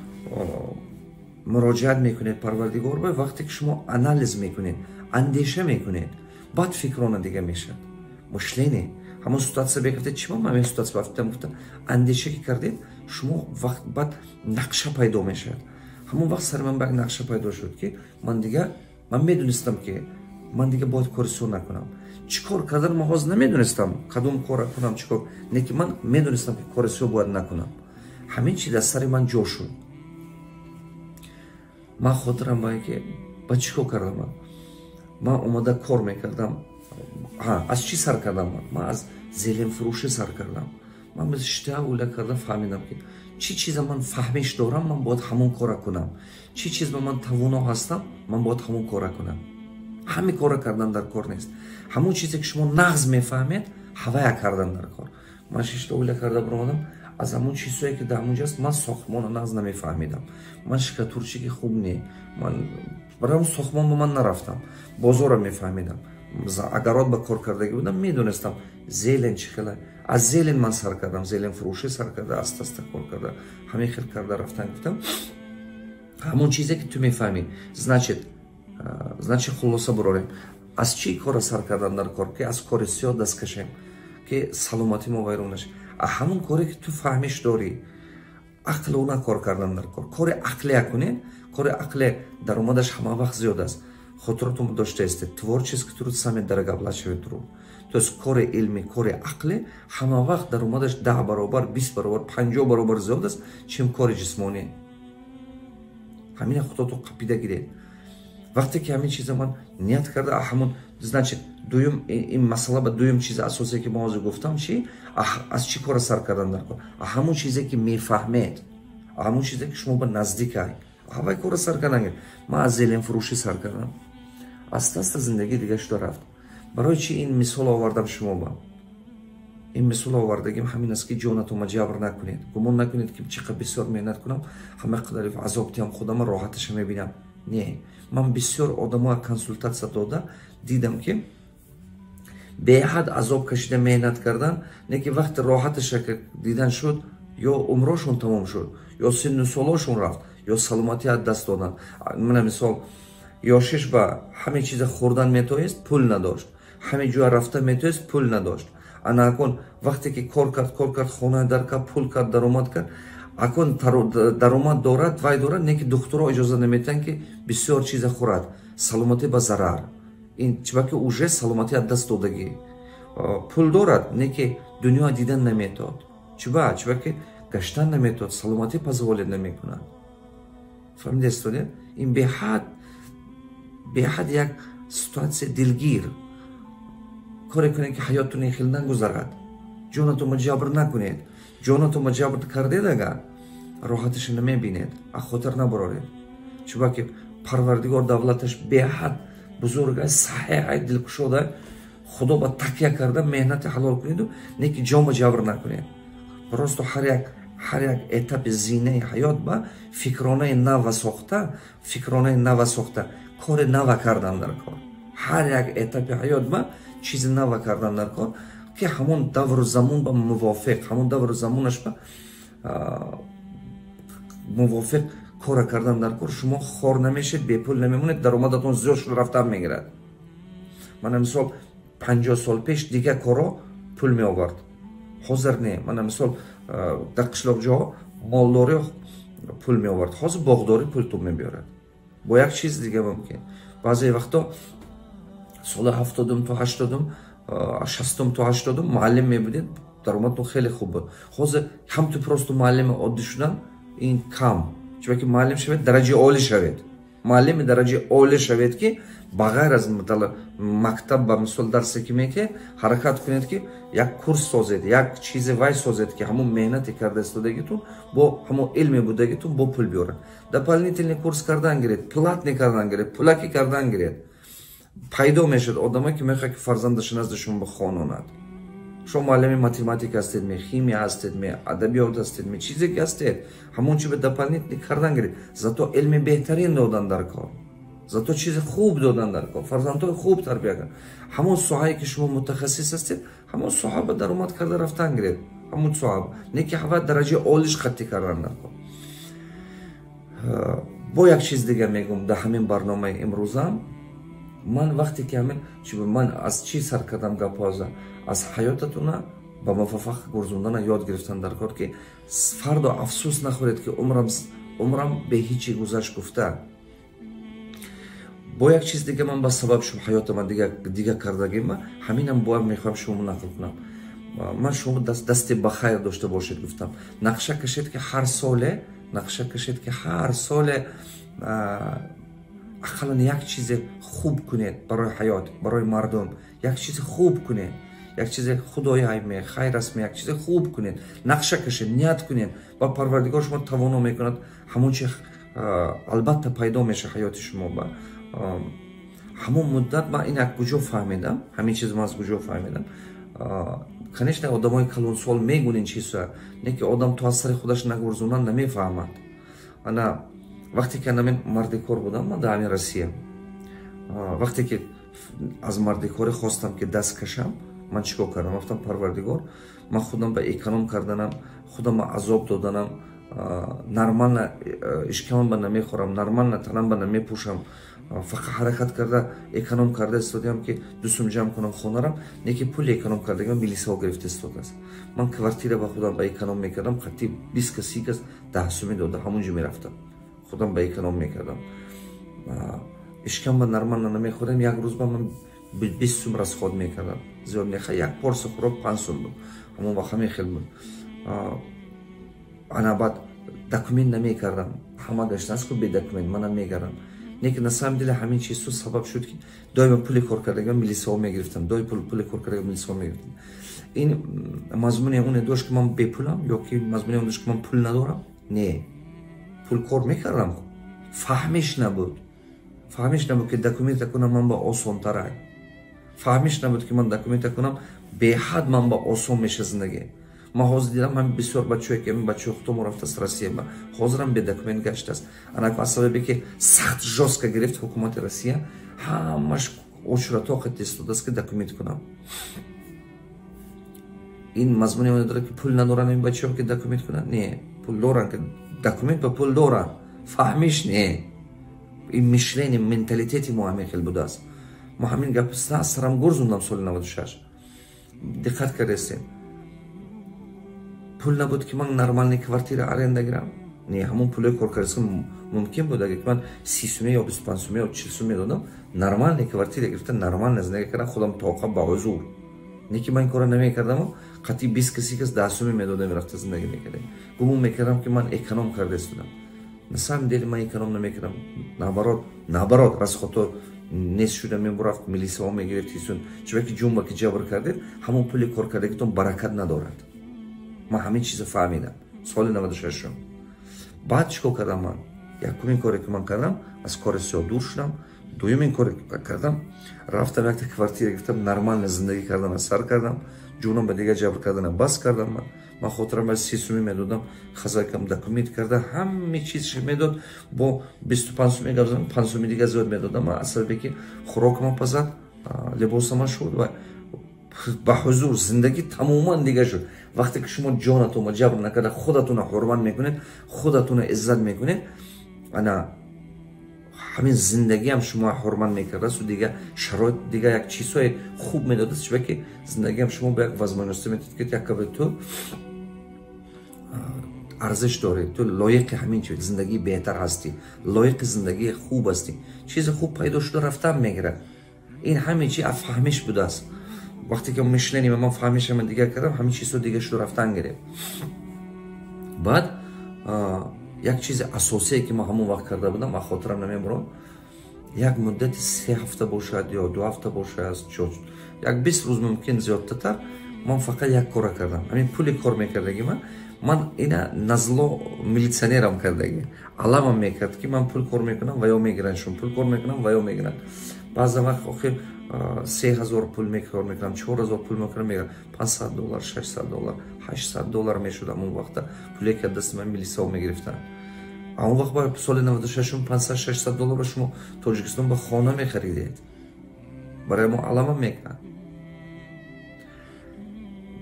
муроҷиат мекунед Парвардигор ба, вақте ки шумо анализ мекунед, андеша мекунед, баъд фикрона дигар мешавад, мышление. Ҳамон ситуация бегуфта, чи ман ҳамин ситуация бафтам гуфта, андеша ки кардед шумо, вақт баъд нақша пайдо мешавад. Ҳамон вақт сари ман ба як нақша пайдо шуд, ки ман дигар, ман медонистам, ки ман дигар бояд кори сиёҳ накунам. Чӣ кор кардан, ман ҳозир намедонистам, кадом кора кунам, чӣ кор не, ки ман медонистам, ки кори сиёҳ бояд накунам. Ҳамин чи дар сари ман ҷо шуд. Ман хотирам ба ки ба чӣ кор кардам. Ман омада кор мекардам. Аз чӣ сар кардам? Ман аз зелень фурӯшӣ сар кардам. Ман шита ула карда фаҳмидам, ки чӣ чиза ман фаҳмиш дорам, ман бояд ҳамон кора кунам, чӣ чиз ба ман тавоно ҳастам, ман бояд ҳамон кора кунам. Ҳамин кора кардан дар кор нест. Ҳамон чизе, ки шумо нағз мефаҳмед, ҳавая кардан дар кор. Ман шишта ула карда биромадам. Аз ҳамон чизҳое, ки дар ҳамонҷо аст, ман сохтмонро нағз намефаҳмидам, ман штукатурщик и хуб не, ман барои ҳамон сохтмон ба ман нарафтам. Бозорро мефаҳмидам, огород ба кор кардагӣ будам, медонистам зелень чӣ хела. Аз зелень ман сар кардам, зелень фурӯшӣ сар карда, аста аста кор карда, ҳамин хел карда рафтан. Гуфтам, ҳамон чизе, ки ту мефаҳмӣ. Значит, хулоса бурорем: аз чӣ кора сар кардан дар кор, ки аз кори сиёҳ даст кашем, ки саломатӣ мо вайрон нашад? А ҳамон коре, ки ту фаҳмиш дорӣ. Ақлона кор кардан дар кор. Кори ақлия кунед, кори ақле даромадаш ҳама вақт зиёд аст. Хотиротон дошта истед: творческий труд самый дорогооплачиваемый труд. То есть кори илмӣ, кори ақлӣ ҳама вақт даромадаш 10 баробар, 20 баробар, 50 баробар зиёд аст, чем кори ҷисмонӣ. Ҳамина худотон қапида гиред. Вақте ки ҳамин чиза ман ният карда, ҳамун, значит, дуюм ин масъала ба дуюм чизи асосе, ки мо ҳозир гуфтам, чи аз чӣ кора сар кардан дар кор? Ҳамун чизе, ки мефаҳмед, ҳамун чизе, ки шумо ба наздикай, ҳавай кора сар кардан. Ман аз зеленфурӯшӣ сар кардам, аста аста зиндагӣ дига шуда рафт. Барои чи ин мисол овардам шумо ба? Ин мисол овардагим ҳамин аст, ки ҷонатонма ҷабр накунед. Гумон накунед, ки чӣ қадр бисёр меҳнат кунам, ҳама қадар азоб диҳам худама, роҳаташа мебинам. Не, ман бисёр одамоа консултатсия дода дидам, ки беҳад азоб кашида меҳнат кардан, не ки вақти роҳаташа дидан шуд, ё умрошон тамом шуд, ё синну солошон рафт, ё саломатӣ аз даст додан. Мана мисол, ёшиш ба ҳаме чиза хӯрдан метоист, пул надошт, ҳаме ҷоя рафта метоист, пул надошт. Ана акун вақте ки кор кард, кор кард, хона дар кард, пул кард, даромад кард, акун даромад дорад, вай дорад, не ки духтуро иҷоза наметиҳанд, ки бисёр чиза хӯрад, саломатӣ ба зарар. Ин чибаки уже саломатӣ аз даст додагӣ. Пул дорад, не ки дунё дидан наметод. Чиба? Чибаки гаштан наметод, саломатӣ позволить намекунад. Фаҳмидастонед? Ин беҳад як ситуация дилгир. Коре кунед, ки ҳаёттон ин хел нагузарад. Ҷонатонро ҷабр накунед. Ҷонатонро ҷабр кардед агар, роҳаташа намебинед, аз хотир набароред. Чунки Парвардигор давлаташ беҳад бузург аст, саҳеҳ, дилкушода. Худо ба такя карда меҳнати ҳалол кунеду, не ки ҷонба ҷабр накунед. Просто ҳар як этапи зинаи ҳаёт ба фикронаи нава сохта, фикронаи нава сохта, кори нава кардан дар кор. Ҳар як этапи ҳаёт ба чизи нава кардан дар кор, ки ҳамон давру замон ба мувофиқ, ҳамон давру замонаш ба мувофиқ кора кардан дар кор. Шумо хор намешед, бепул намемонед, даромадатон зиёд шуда рафтан мегирад. Мана мисол, 50 сол пеш дига коро пул меовард, ҳозир не. Мана мисол, дар қишлоқҷоҳо молдорӣ пул меовард, ҳозир боғдорӣ пул мебиёрад. Бо як чиз дига мумкин, баъзе вақто соли 70-ум то 80-ум, 60-ум то 80-ум муаллим мебудед, даромадтон хеле хуб буд. Ҳозир ҳамту просто муаллими оддӣ шудан ин кам. Чунки муаллим шавед, дараҷаи олӣ шавед, муаллими дараҷаи олӣ шавед, ки ба ғайр аз мактаб, ба мисол, дарсе ки мекунед, ҳаракат кунед, ки як курс созед, як чизе вай созед, ки ҳамон меҳнате карда истодагитон бо ҳамон илме будагитон бо пул биёрад. Дополнительный курс кардан гиред, платный кардан гиред, пулакӣ кардан гиред. Пайдо мешавад одаме, ки мехоҳад, ки фарзандаша назди шумо бихононад. Шумо муаллими математика ҳастед ме, химия ҳастед ме, адабиёт ҳастед ме, чизе ки ҳастед, ҳамон чи ба дополнительный кардан гиред. Зато илми беҳтарин додан дар кор, зато чизи хуб додан дар кор, фарзандҳои хуб тарбия кар. Ҳамон соҳае, ки шумо мутахассис ҳастед, ҳамон соҳа ба даромад карда рафтан гиред. Ҳамон соҳа, не ки ҳава дараҷаи олиш қатъӣ кардан дар кор. Бо як чиз дига мегӯм дар ҳамин барномаи имрӯзам. Ман вақте ки ҳамин, ман аз чӣ сар кардам гапҳоза? Аз ҳаётатона ба муваффақ гурзондана ёд гирифтан дар кор, ки фардо афсӯс нахӯред, ки умрам бе ҳичи гузашт гуфта. Бо як чиз дига ман ба сабаб шуд ҳаётама дига кардагима, ҳаминам бояд мехоҳам шумо нақл кунам. Ман шумо дасти ба хайр дошта бошед гуфтам. Нақша кашед, ки ҳар соле, нақша кашед, ки ҳар соле ақаллан як чизе хуб кунед барои ҳаёт, барои мардум як чизе хуб кунед, як чизе худояйме, хайр астме, як чизе хуб кунед. Нақша кашед, ният кунед, ба Парвардигор шумо тавоно мекунад. Ҳамон чи албатта пайдо меша ҳаёти шумо. Ба ҳамон муддат ман ин аз куҷо фаҳмидам? Ҳамин чиз ман аз куҷо фаҳмидам? Конечно, одамои калонсол мегӯн ин чиза, не ки одам то аз сари худаш нагурзонад, намефаҳмад. Ана вақте ки анамин мардикор будам ман дар ҳамин Россия, вақте ки аз мардикорӣ хостам, ки даст кашам, ман чӣ кор кардам? Гуфтам: «Парвардигор, ман худам ба эконом карданам, худам ба азоб доданам, нормально ишкамам ба намехӯрам, нормально танам ба намепӯшам. Фақат ҳаракат карда, эконом карда истодиам, ки 2 сум ҷамъ кунам, хонарам. Не ки пули эконом кардагиам милисаҳо гирифта истодааст. Ман квартира ба худам ба эконом мекардам, қатъи 20 кас, 30 кас 10 суми дода, ҳамон ҷо мерафтам, худам ба эконом мекардам. Ишкамба нормально намехӯрдам, як рӯз ба ман 20 сум расход мекардам, зиёд неха, як порса хӯрок 5 сум буд, ҳамон вақт ҳамин хел буд. Ана баъд документ намекардам, ҳама гаштааст ку бе документ, манам мегардам. Не ки на самом деле ҳамин чизҳо сабаб шуд, ки доимо пули кор кардагиам милисаҳо мегирифтам, доим пули кор кардагиам милисаҳо мегирифтам. Ин мазмуне оне дошт, ки ман бепулам, ё ки мазмуне он дошт, ки ман пул надорам? Не, пул кор мекардам, фаҳмиш набуд. Фаҳмиш набуд, ки документа кунам, ман ба осонтарай. Фаҳмиш набуд, ки ман документа кунам, беҳад ман ба осон меша зиндагӣ. Ман ҳозир дидам, ҳами бисёр бачаҳое, ки бачаҳои худомо рафтааст Россия, ҳозирам бе документ гаштааст. Ана аз сабабе ки сахт, жёстко гирифт ҳукумати Россия, ҳамаш очура тоқат истодааст, ки документ кунам. Ин мазмуни он дорад, ки пул надоранд ин бачаҳо, ки документ кунанд? Не, пул доранд, ки документ ба пул доранд, фаҳмиш не. Ин мышление, менталитети мо ҳамин хел будааст. Мо ҳамин гап сарам гурзундам соли 96. Диққат кардастем, пул набуд, ки ман нормальный квартира аренда гирам. Не, ҳамон пулои кор кардастам мумкин буд, агар ки ман 30 суме ё 25 суме ё 40 сум медодам, нормальный квартира гирифта, нормально зиндагӣ кардам, худам тоқа ба ҳузур. Не ки ман ин корро намекардаму, қатъи 20 кас, 30 кас 10 суме медодам, рафта зиндагӣ мекардем. Гумон мекардам, ки ман эконом карда истодам. На самом деле ман эконом намекардам, наоборот, расходҳо нест шуда мебурафт, милисаҳо мегирифт. Ҳисун чунки ҷумба ки ҷабр кардед, ҳамон пули кор кардагитон баракат надорад. Ман ҳамин чизо фаҳмидам соли 96-ум. Баъд чӣ кор кардам ман? Якумин коре, ки ман кардам, аз кори сиёҳ дур шудам. Дуюмин коре, ки кардам, рафтам, якта квартира гирифтам, нормально зиндагӣ кардам, сар кардам. Ҷунам ба дигар ҷабр кардана бас кардам. Ман хотирам ба 30 суми медодам, хозяйкам документ карда, ҳаме чизш медод, бо 25 суми гап задам, 5 суми дига зиёд медодам, аз сабабе ки хӯрокама пазад, либосама шуд ва ба ҳузур зиндагӣ тамоман дига шуд. Вақте ки шумо ҷонатонро ҷабр накарда, худатонро ҳурмат мекунед, худатонро иззат мекунед, ана ҳамин зиндагиам шумо ҳурмат мекардасту дига шароит, дига як чизҳое хуб медодаст, чунки зиндагиам шумо ба як возможности метавад, ки якабе ту арзиш дорӣ, ту лоиқи ҳамин чиз, зиндагии беҳтар ҳастӣ, лоиқи зиндагии хуб ҳастӣ. Чизи хуб пайдо шуда рафтан мегирад. Ин ҳаме чи аз фаҳмиш будааст. Вақте ки мышление ман, фаҳмишама дигар кардам, ҳамин чизҳо дига шуда рафтан гирифт. Баъд як чизи асосие, ки ман ҳамон вақт карда будам, аз хотирам намебурам, як муддати 3 ҳафта бошад ё 2 ҳафта бошад, як 20 рӯз, мумкин зиёдтатар, ман фақат як кора кардам. Ҳамин пули кор мекардаги ман ина назло милитсионерам кардаги, аламам мекард, ки ман пул кор мекунам ва ё мегиранд, шун пул кор мекунам ва ё мегиранд. Баъза вақт охир 3000 пул кор мекунам, 4000 пул мекунам, мегирам 500 доллар, 600 доллар, 800 доллар мешуд. Ҳамон вақта пуле, ки аз дасти ман милисаҳо мегирифтанд, он вақт ба соли 96-ум 500, 600 доллар ба шумо Тоҷикистон ба хона мехаридед. Барои мо алама мекард.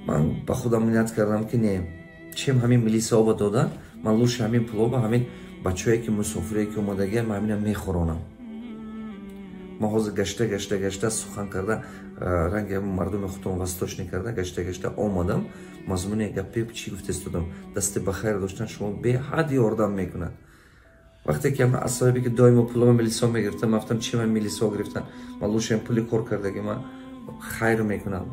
Ман ба худам ният кардам, ки не, чем ҳамин милисаҳо ба додан, ман лучше ҳамин пуло ба ҳамин бачаҳое, ки мусофире, ки омадагия, ман ҳамина мехӯронам. Ман ҳозир гашта, гашта, гашта, сухан карда, ранги мардуми худтон восточный карда, гашта, гашта омадам. Мазмуни гапи чӣ гуфта истодам? Дасти ба хайр доштан шумо беҳад ёрдам мекунад. Вақте ки аз сабабе ки доимо пулома милисо мегирифтам, ман гуфтам: чи ман милисо гирифтан, ман лучше пули кор кардаги ман хайр мекунам.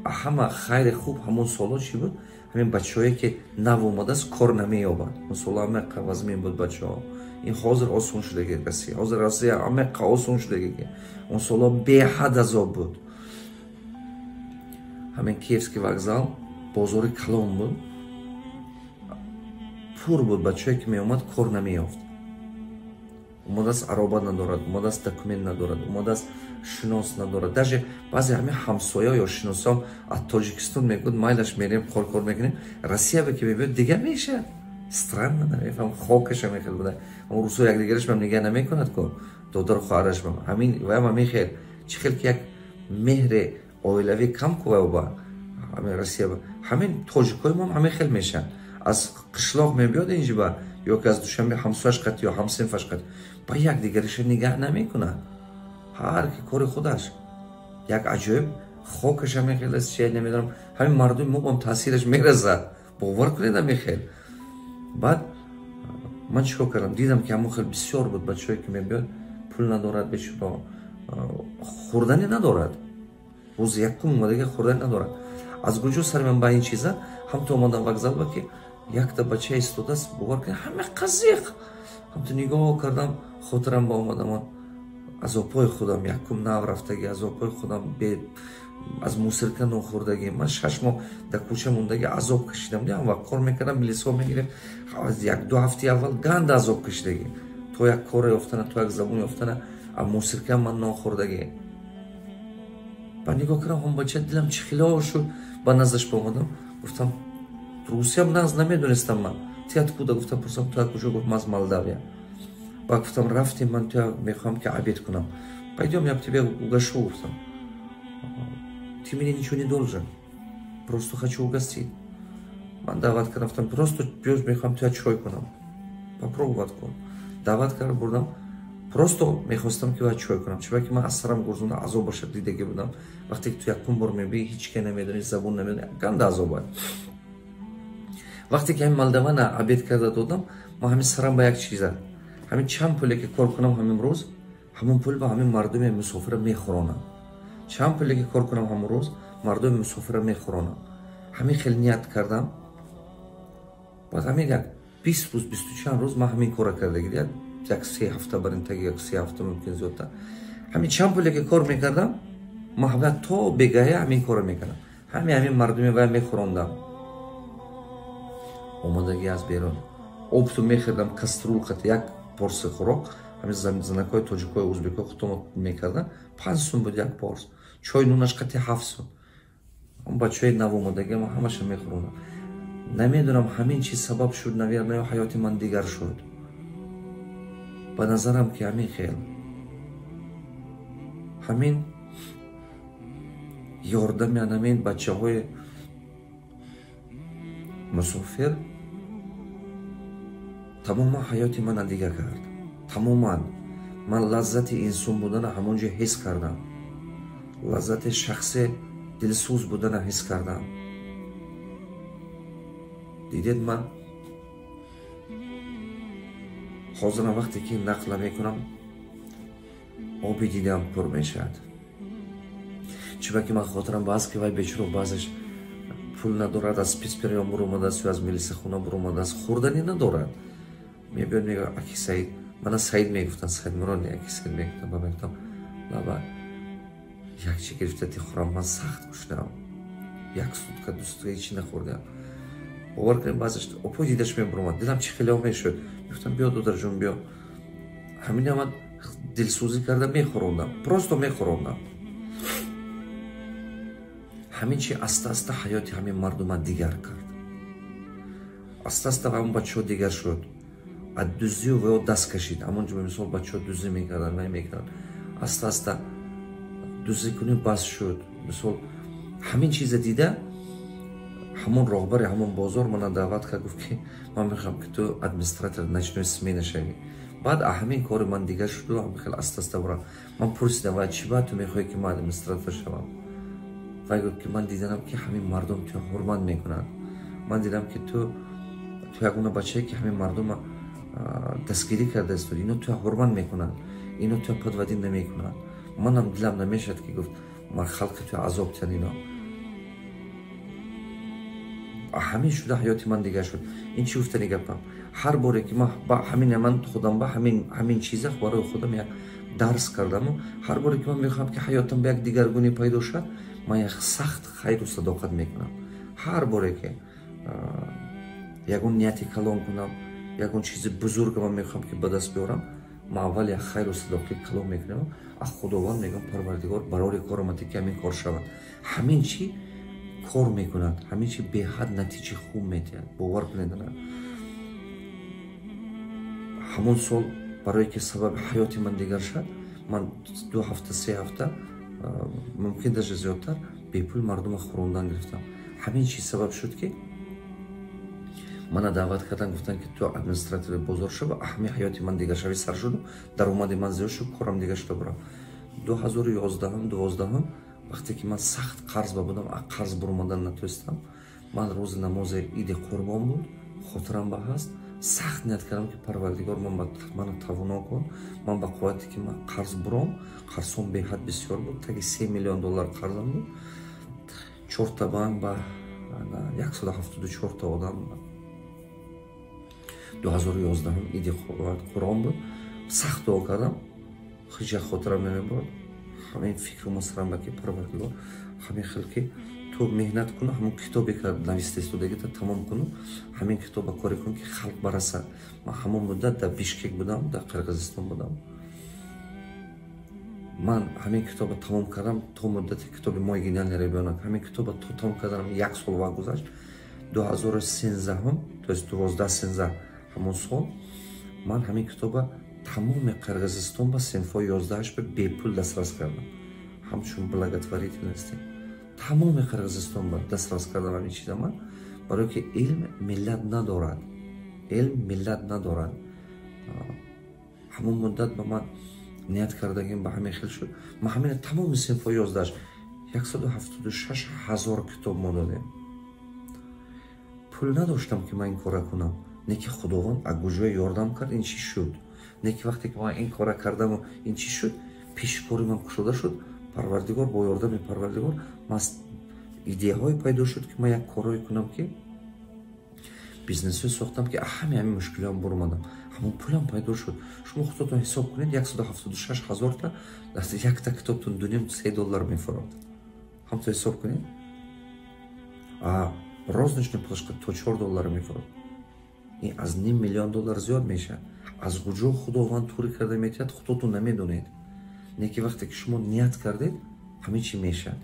Ҳама хайри хуб ҳамон солҳо чӣ буд? Ҳамин бачаҳое, ки нав омадааст, кор намеёбад. Он солҳо ҳамақа вазмин буд, бачаҳо. Ин ҳозир осон шудаги Россия, ҳозир Россия ҳамақа осон шудаги, ки он солҳо беҳад азоб буд. Ҳамин Киевский вокзал бозори калон буд, пур буд. Бачае, ки меомад, кор намеёфт. Омадааст, ароба надорад, омадааст, документ надорад, омадааст, шинос надорад. Даже баъзе ҳамин ҳамсоя ё шиносом аз Тоҷикистон мегӯд: «Майлаш, мерем, кор мекунем». Россия ки мебиёд, дига мешавад. Странно, намефаҳм, хокаша мехел буда. Ама русо якдигараш бам нигаҳ намекунад ку, додару хоҳараш бам ҳамин ваям ҳамин хел. Чӣ хел ки як меҳри оилавӣ кам ку, ба ҳамин Россия, ҳамин тоҷикои мо ҳамин хел мешаванд. Аз қишлоқ мебиёд инҷиба, ё ки аз Душанбе ҳамсояш қати ё ҳамсинфаш қати, ба якдигариша нигаҳ намекунад. Ҳар ки кори худаш. Як аҷоиб хокаша мехеласт, чи намедонам, ҳамин мардуми мо бам таъсираш мерасад. Бовар кунед, ҳамин. Баъд ман чӣ кор кардам? Дидам, ки ҳамон хел бисёр буд бачаҳое, ки мебиёд, пул надорад, бечуро хӯрдане надорад. Рӯзи якум омадага хӯрдане надорад. Аз куҷо сари ман ба ин чиза? Ҳамто омадам вокзал ба, ки якта бача истодааст, бовар кунед, ҳама қазиқ. Ҳамто нигоҳ кардам, хотирам ба омадам азобҳои худам, якум нав рафтагӣ, азобҳои худам, аз мусорка нон хӯрдагӣ. Ман 6 моҳ дар кӯча мондагӣ, азоб кашидам. Ҳам вақт кор мекардам, милисҳо мегирифт. 1-2 ҳафтаи аввал ганда азоб кашидагӣ, то як коре ёфтана, то як забон ёфтана, аз мусорка ман нон хӯрдагӣ. Ба нигоҳ кардам ҳам бача, дилам чӣ хило шуд. Ба наздаш омадам, гуфтам, русиям нағз намедонистам ман. «Ты откуда?» — гуфтам, пурсам, «Ту аз куҷо?» Гуфт: «Ман аз Молдавия». Ба гуфтам: «Рафтем, ман туя мехоҳам, ки обед кунам. Пойдем, я тебе угощу», — гуфтам. «Ты мне ничего не должен, просто хочу угостить». Ман даъват кардам, гуфтам: «Просто биё, мехоҳам туя чой кунам, попробовать кун». Даъват кардам, бурдам. Просто мехостам, ки бояд чой кунам, чунки ман аз сарам гурзонда азобаша дидагӣ будам. Вақте ки ту якум бор мебии, ҳеч ке намедонӣ, забон намедонӣ, ганда азоба. Вақте ки ҳамин молдавана обед карда додам, ман ҳамин сарам ба як чиза, ҳамин чанд пуле ки кор кунам ҳамин рӯз, ҳамон пул ба ҳамин мардуми мусофира мехӯронам. Чанд пуле ки кор кунам ҳамон рӯз, мардуми мусофира мехӯронам. Ҳамин хел ният кардам. Баъд ҳамин як 20 рӯз, бисту чанд рӯз ман ҳамин кора кардагӣ, як 3 ҳафта барин таги, як 3 ҳафта, мумкин зиёдтар. Ҳамин чанд пуле ки кор мекардам, ман ҳама то бегая ҳамин кора мекардам, ҳамин мардуми вай мехӯрондам, омадагӣ аз берун. Опту мехӯрдам, кастрюль қати як порция хӯрок, ҳамин занакҳои, тоҷикҳои, узбекҳои худтомо мекардан, 5 сум буд як порс, чой нунаш қати 7 сум. Бачаҳои навомадагӣ ман ҳамаша мехӯрондам. Намедонам, ҳамин чиз сабаб шуд, наверное, ҳаёти ман дигар шуд. Ба назарам, ки ҳамин хел ҳамин ёрдами анамин бачаҳои мусофир тамоман ҳаёти мана дигар кард. Тамоман ман лаззати инсон будана ҳамон ҷо ҳис кардам, лаззати шахси дилсӯз будана ҳис кардам. Дидед, ман ҳозирам вақте ки нақла мекунам, оби дидам пур мешавад, чунки ман хотирам баъз ки вай бечуро баъзеш пул надорад, аз спецприём буромадааст ё аз милисахона буромадааст, хӯрданӣ надорад. Мебиёд, мега: «Аки Саид», мана Саид мегуфтанд, Саидмурод, аки Саид мегуфтам. Ба мегуфтам: «Лаба як чи гирифта ти хӯрам, ман сахт гушнаам, як сутка, 2 сутка ҳечи нахӯрдам». Бовар кунед, баъзеш опои дидаш мебуромад, дилам чӣ хелео мешуд. Мегуфтам: «Биё, додарҷон, биё». Ҳамина ман дилсӯзӣ карда мехӯрондам, просто мехӯрондам. Ҳамин чи аста аста ҳаёти ҳамин мардума дигар кард. Аста аста ҳамон бачаҳо дигар шуд, аз дуздию ваё даст кашид. Ҳамон ҷо, мисол, бачаҳо дуздӣ мекарданд, вай мекарданд, аста аста дуздӣ кунӣ бас шуд. Мисол, ҳамин чиза дида, ҳамон роҳбари ҳамон бозор мана даъват кард, гуфт, ки ман мехоҳам, ки ту администратор ночной смена шавӣ. Баъд ҳамин кори ман дигар шуду хел аста аста бурам. Ман пурсидам: «Вай, чӣ баъд ту мехоҳӣ, ки ман администратор шавам?» Вай гуфт, ки ман диданам, ки ҳамин мардум туя ҳурмат мекунанд. Ман дидам, ки ту ягона бачае, ки ҳамин мардума дастгирӣ кардааст. Ино туя ҳурмат мекунанд, ино туя подводить намекунанд. Манам дилам намешавад, ки, гуфт, ман халқи туя азоб тиҳанд. Ино ҳамин шуда ҳаёти ман дигар шуд. Ин чӣ гуфтани гапам? Ҳар боре ки ман ҳамин, ман худам ба ҳамин чиза барои худам як дарс кардаму, ҳар боре ки ман мехоҳам, ки ҳаётам ба як дигаргунӣ пайдо шавад, ман як сахт хайру садоқат мекунам. Ҳар боре ки ягон нияти калон кунам, ягон чизи бузурга ман мехоҳам, ки ба даст биёрам, ман аввал як хайру садоқаи калон мекунам, аз Худованд мегӯям: «Парвардигор, барори коромате, ки ҳамин кор шавад». Ҳамин чӣ кор мекунад, ҳамин чи беҳад натиҷаи хуб медиҳад, бовар кунед. Ҳамон сол, барое ки сабаби ҳаёти ман дигар шавад, ман 2 ҳафта, 3 ҳафта, мумкин даже зиёдтар, бепул мардума хӯрондан гирифтам. Ҳамин чиз сабаб шуд, ки Мана даъват кардан, гуфтанд, ки ту администратори бозор шава. Ҳамин ҳаёти ман дигаршавӣ сар шуду, даромади ман зиёд шуд, корам дигар шуда бурав. 2011-ум, 12-ум, вақте ки ман сахт қарз ба будам, қарз буромадан натонистам. Ман рӯзи намози Иди Қурбон буд, хотирам ба ҳаст, сахт ният кардам, ки Парвардигор, мана тавоно кун, ман ба қуввате, ки ман қарз буром. Қарзҳом беҳад бисёр буд, таги 3 миллион доллар қарзам буд, чорта банк ба 174-та одам. 2011-ум Иди Қуръон буд, сахт дуо кардам. Ҳеҷ як хотирам намебурад. Ҳамин фикру масарам ба, ки Парвардигор, ҳамин хел ки ту меҳнат куну, ҳамон китобе ки нависта истодагита тамом куну, ҳамин китоба коре кун, ки халқ барасад. Ман ҳамон муддат дар Бишкек будам, дар Қирғизистон будам. Ман ҳамин китоба тамом кардам то муддати китоби «Мой гениальный ребёнок». Ҳамин китоба то тамом карданам як сол вақт гузашт. 2013-ум, то есть 12, 13, ҳамон сол ман ҳамин китоба тамоми Қирғизистон ба синфҳои 11-аш ба бепул дастрас кардам, ҳамчун благотворительности тамоми Қирғизистон ба дастрас кардам ҳамин чиза ман, барое ки илм миллат надорад, илм миллат надорад. Ҳамон муддат ба ман ният кардагим ба ҳамин хел шуд. Ман ҳамин тамоми синфҳои 11-аш, 176 000 китоб мо додем. Пул надоштам, ки ман ин кора кунам, не ки Худованд аз куҷое ёрдам кард, ин чӣ шуд. Не ки вақте ки ман ин кора кардаму ин чӣ шуд, пеши кори ман кушода шуд. Парвардигор, бо ёрдами Парвардигор ман идеяҳое пайдо шуд, ки ман як корое кунам, ки бизнесҳое сохтам, ки ҳами мушкилиҳам буромадам, ҳамон пулам пайдо шуд. Шумо худотон ҳисоб кунед, 176 000-та якта китобтон 2,5-3 доллар мефурод. Ҳамто ҳисоб кунед, а розничный плашка то 4 доллар мефурод. Ин аз ним миллион доллар зиёд мешавад. Аз куҷо Худованд тури карда метиҳад, худотон намедонед. Не ки вақте ки шумо ният кардед, ҳамин чи мешавад.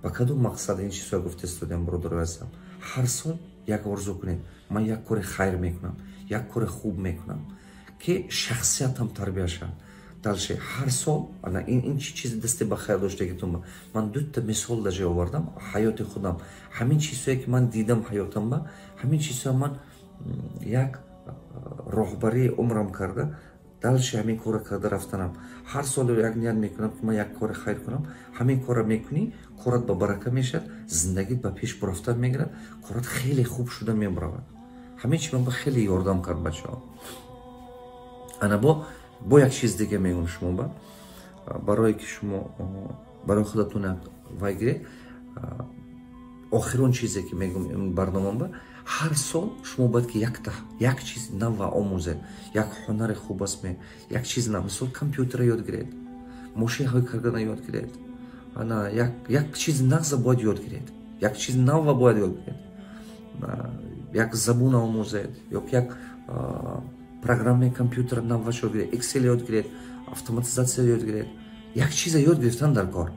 Ба кадом мақсад ин чизҳо гуфта истодиам, бародарои азизам? Ҳар сол як орзу кунед: ман як кори хайр мекунам, як кори хуб мекунам, ки шахсиятам тарбия шавад. Дальше ҳар сол ана ин чи чизи дасти ба хайр доштагитон. Ман дута мисол даже овардам, ҳаёти худам, ҳамин чизҳое ки ман дидам ҳаётам ба, ҳамин чизҳо ман як роҳбарии умрам карда, дальше ҳамин кора карда рафтанам. Ҳар сол як ният мекунам, ки ман як кори хайр кунам. Ҳамин кора мекунӣ, корат ба барака мешавад, зиндагит ба пеш бурафтан мегирад, корат хеле хуб шуда мебаравад. Ҳамин чи ман ба хеле ёрдам кард, бачаҳо. Ана бо як чиз дига мегӯм шумо ба, барое ки шумо барои худатон вай гиред. Охирон чизе ки мегӯм барномам ба: ҳар сол шумо бояд ки якта як чиз нава омӯзед, як ҳунари хуб аст ме, як чиз нав, мисол, компютера ёд гиред, мошин ҳой кардана ёд гиред. Ана як чиз нағза бояд ёд гиред, як чиз нава бояд ёд гиред, як забуна омӯзед ё як программаи компютера наваш ёд гиред, Excel ёд гиред, автоматизация ёд гиред. Як чиза ёд гирифтан дар кор,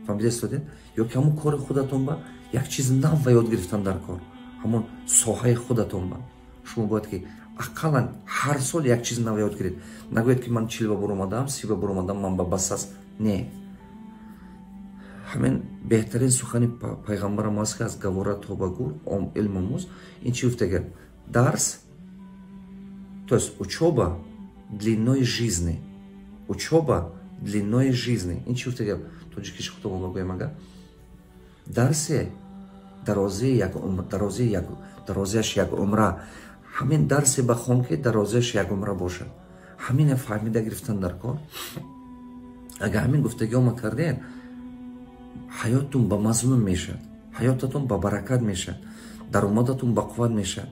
фаҳмида истодед? Ё ки ҳамон кори худатон ба як чиз нава ёд гирифтан дар кор, ҳамон соҳаи худатон ба шумо бояд ки ақаллан ҳар сол як чиз нав ёд гиред. Нагӯед, ки ман 40 ба буромадам, 30 ба буромадам, ман ба бас аст. Не, ҳамин беҳтарин сухани пайғамбарам аст, ки аз гавора то ба гур илм омӯз. Ин чӣ гуфта гап? Дарс, то есть учёба длиной жизни, учёба длиной жизни. Ин чӣ гуфта гап? Тоҷикиш худомо багӯям, агар дарсе дарозии як умр, дарозии як, дарозиаш як умра, ҳамин дарсе ба хон, ки дарозиаш як умра бошад. Ҳамина фаҳмида гирифтан дар кор. Агар ҳамин гуфтагиҳома кардем, ҳаёттун ба мазмун мешавад, ҳаётатон ба баракат мешавад, даромадатон ба қувват мешавад.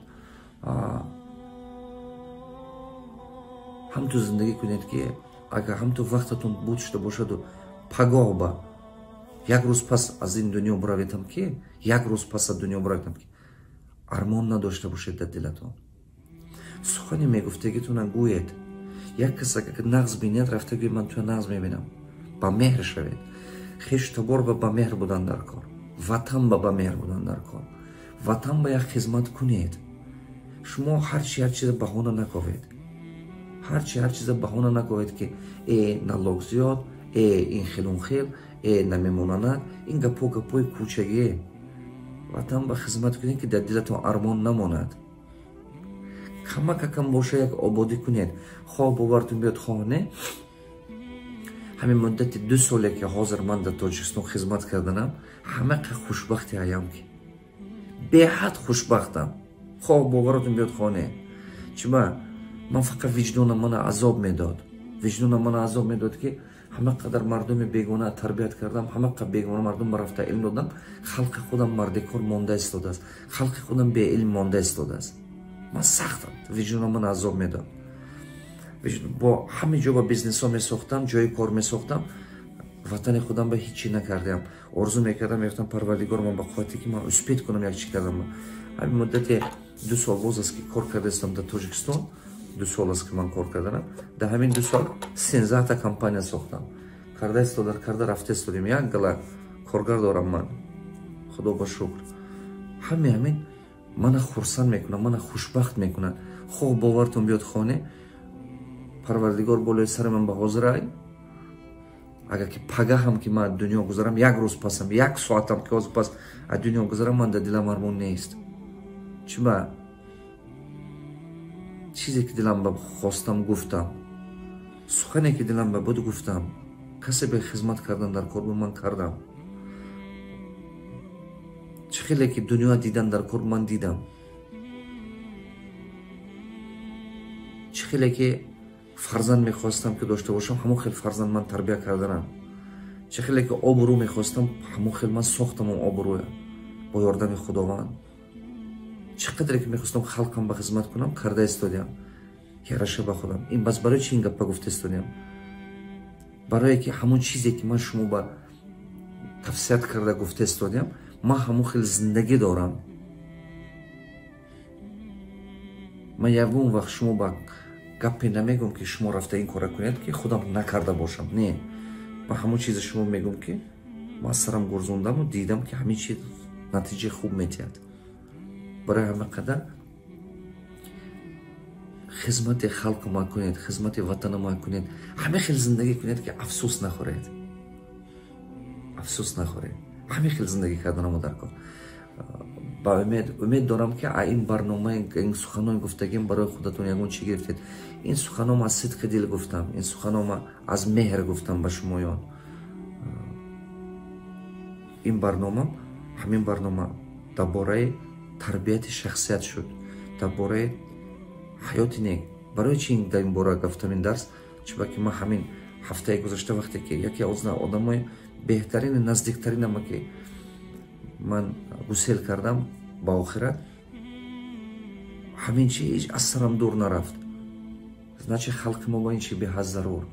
Ҳамту зиндагӣ кунед, ки агар ҳамту вақтатон буд шуда бошаду пагоҳ ба як рӯз пас аз ин дунё бураведам, ки як рӯз пас аз дунё бураведам, ки армон надошта бошед дар дилатон. Сухани мегуфтагитона гӯед. Як кас агар нағз бинед, рафта гӯед: «Ман туя нағз мебинам». Ба меҳр шавед. Хешу табор ба меҳр будан дар кор, ватан ба меҳр будан дар кор, ватан ба як хизмат кунед. Шумо ҳарчи ҳар чиза баҳона наковед, ҳарчи ҳар чиза баҳона наковед, ки э налог зиёд, э ин хел, он хел, э намемонанад. Ин гапҳо гапҳои кӯчагие. Ватан ба хизмат кунед, ки дар дилатон армон намонад. Камакакам боша як ободӣ кунед. Хоҳ бовартон биёд, хоҳ не. Ҳамин муддати 2 соле ки ҳозир ман дар Тоҷикистон хизмат карданам, ҳамақа хушбахти ҳаям ки беҳад хушбахтам. Хоҳ боваротон биёд, хоҳ не. Чиба ман фақат виҷдонам мана азоб медод. Виҷдонам мана азоб медод, ки ҳама қадар мардуми бегона тарбият кардам, ҳама қадар бегона мардум ба рафта илм додам, халқи худам мардикор монда истодааст, халқи худам беилм монда истодааст. Ман сахт виҷдонам мана азоб медод. Бо ҳама ҷо ба бизнесҳо месохтам, ҷои кор месохтам, ватани худам ба ҳеҷ чӣ накардам. Орзу мекардам, мегуфтам Парвардигор, ман ба қуввате ки ман успет кунам як чӣ кардам. Ҳамин муддати 2 сол боз аст ки кор кардаистам дар Тоҷикистон, 2 сол аст ки ман кор карданам. Дар ҳамин 2 сол 13 компания сохтам. Карда истодар, карда рафта истодем. Як гала коргар дорам ман. Худо ба шукр. Ҳамин мана хурсанд мекунад, мана хушбахт мекунад. Хоҳ бовартон биёд, хоне Парвардигор болои сари ман ба ҳозир ай. Агар ки пагаҳам ки ман аз дунё гузарам, як рӯз пасам, як соатам ки ҳозир пас аз дунё гузарам, ман дар дилам армон нест. Чиба чизе ки дилам ба хостам гуфтам, сухане ки дилам ба буд гуфтам, касе бе хизмат кардан дар кор буд ман кардам. Чӣ хеле ки дунё дидан дар кор ман дидам. Чӣ хеле ки фарзанд мехостам ки дошта бошам, ҳамон хел фарзанд ман тарбия карданам. Чӣ хеле ки обрӯ мехостам, ҳамон хел ман сохтам он обрӯя бо ёрдами Худованд. Чӣ қадре ки мехостам халқам ба хизмат кунам, карда истодиам. Яраша ба худам. Ин бас барои чӣ ин гапа гуфта истодиам? Барое ки ҳамон чизе ки ман шумо ба тавсият карда гуфта истодиам, ман ҳамон хел зиндагӣ дорам. Ман ягон вақт шумо ба гапе намегӯм ки шумо рафта ин кора кунед, ки худам накарда бошам. Не, ман ҳамон чизе шумо мегӯм ки ман сарам гурзондаму дидам ки ҳамин чиз натиҷаи хуб метиҳад. Барои ҳама қадар хизмати халқ ма кунед, хизмати ватана ма кунед, ҳама хел зиндагӣ кунед ки афсӯс нахӯред. Афсӯс нахӯред. Ҳама хел зиндагӣ карданамо дар кор. Ба умед дорам ки ин барнома, ин суханои гуфтагим барои худатон ягон чӣ гирифтед. Ин суханом аз сидқи дил гуфтам, ин суханом аз меҳр гуфтам ба шумоён. Ин барнома, ҳамин барнома дар бораи тарбияти шахсият шуд, дар бораи ҳаёти нек. Барои чӣ дар ин бора гуфтам ин дарс? Чунки ман ҳамин ҳафтаи гузашта вақте ки яке аз одамои беҳтарини наздиктаринама ки ман гусел кардам ба охират, ҳамин чи ҳеҷ аз сарам дур нарафт. Значит, халқи мо ба ин чи беҳад зарур.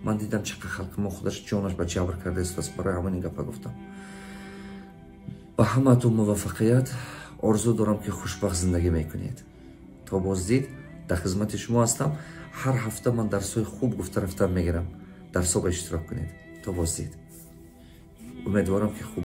Ман дидам чӣ қадр халқи мо худаш ҷонаш ба ҷабр карда истодааст. Барои ҳамин ин гапа гуфтам. Ба ҳамаатон муваффақият орзу дорам ки хушбахт зиндагӣ мекунед. То боздид дар хизмати шумо ҳастам. Ҳар ҳафта ман дарсҳои хуб гуфта рафтан мегирам. Дарсҳо ба иштирок кунед. То боздид. Умедворам ки хуб